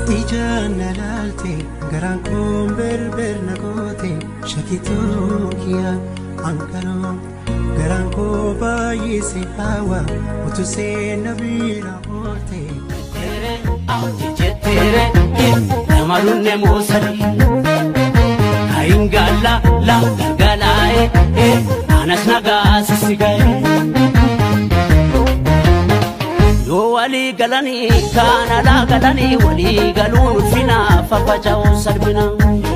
Ijaan na laalte garaan koon berber na goote shakituu kiyya ankaroo garaan koo baay'ee si hawa utuu seena bira oolte. Namarunne moosari Kaingala la galgalae anas nagaa sisigae. Yoo walii galanii kaan alaa galanii walii galuun ulfina faffaca'uun salphina.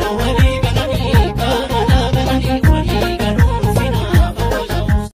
Yoo walii galanii kaan alaa galanii walii galuun ulfina faffaca'uun.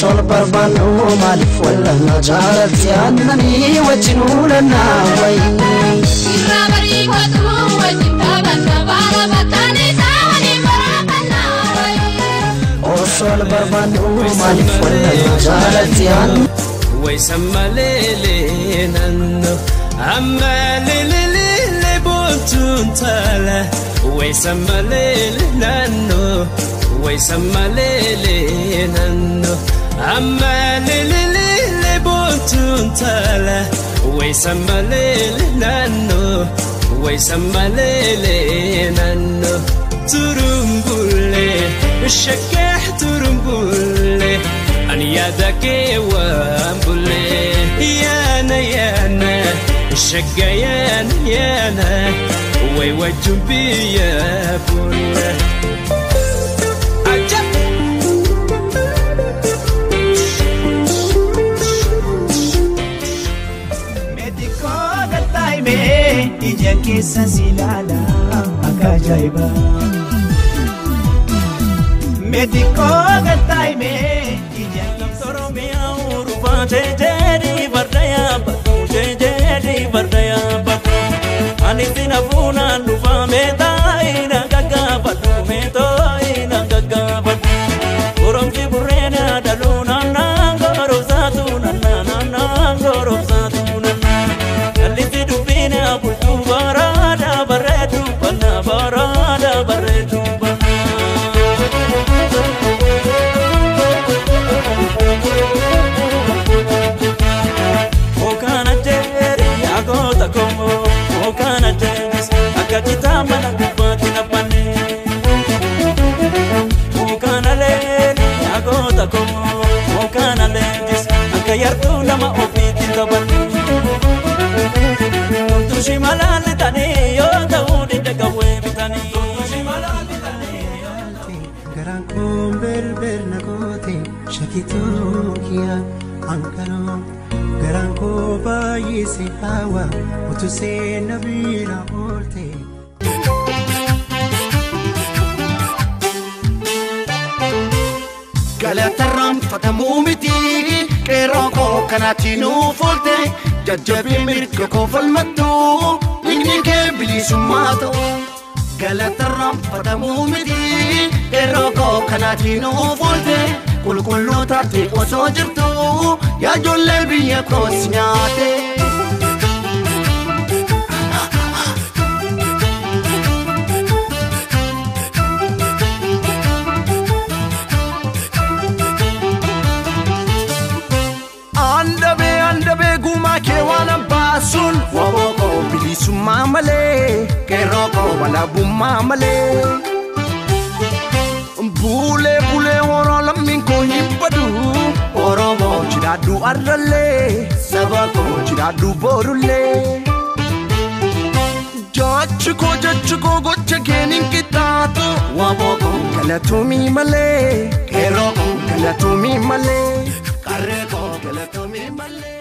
Sol barbaannu maaliif wallanna jaalatti aannanii wajjin uulanna wayi. Irraa barii kootu wajjin taphanna baala bakkaan isaa waliin baraafanna wayi. Osoo barbaannu maaliif wallanna jaalatti aannanii. Waysammalele nanno ammalele boontuun taala waysammalele nanno waysammalele nanno ammalele boontuun taala waysammalele nanno waysammalele nanno turumbulle shakah turumbulle ani yaadake waan bulle yaana yaana shagga yaana yaana way wajjin biyya bulle. Ajab! Meetikoo galtaa'imee ija keessa si ilaala akka ajaa'ibaa. Meetikoo galtaa'imee ija keessa Oromiyaa urufaa jeejeeri farda yaabbatu jeejeeri farda yaabbatu. Ani sina fuunaan dhufaa meetaayi na gaggaafadhu meetaayi na gaggaafadhu. Goromsi burreen yaadaluu naannaan goromsaatu naannaa naannaan goromsaatu naannaa. Jallisii dubbiin bultuu baraada bareedu bannaa baraada bareedu bannaa. Mokaana jeeri yaagota komoo mokaana jeeris akka citaa mana gubbaatti naffanne. Mokaana leeri yaagota komoo mokaana leenjis akka yartuu nama ofiitti taphanne. Tuntushi malaalli yoo ta'uu didda qawwee bitanii. Garaan koon berber na goote shakituu kiyya ankaroo garaan koo baay'ee si hawa utuu seena bira oolte. Galatarraan fatamuu miti qeerroo koo kanaatti nuuf oolte jajjabii mirga koo falmattu dhiigni kee bilisummaa ta'u. Galatarraan fatamuu miti qeerroo koo kanaatti nuuf oolte qulqulluu taate osoo jirtu yaa ijoollee biyya koos nyaate. Andabee gumaa kee waan abbaasuun waboo koo bilisummaa malee qeerroo koo walaabummaa malee. Bulee bulee horoo lammiin koo hin badu Oromoo jiraadhu arrallee saba koo jiraadhu boorullee. Jechi koo gocha keen hin qixxaatu waboo koo galatoomii malee qeerroo koo galatoomii malee qarree koo galatoomii malee.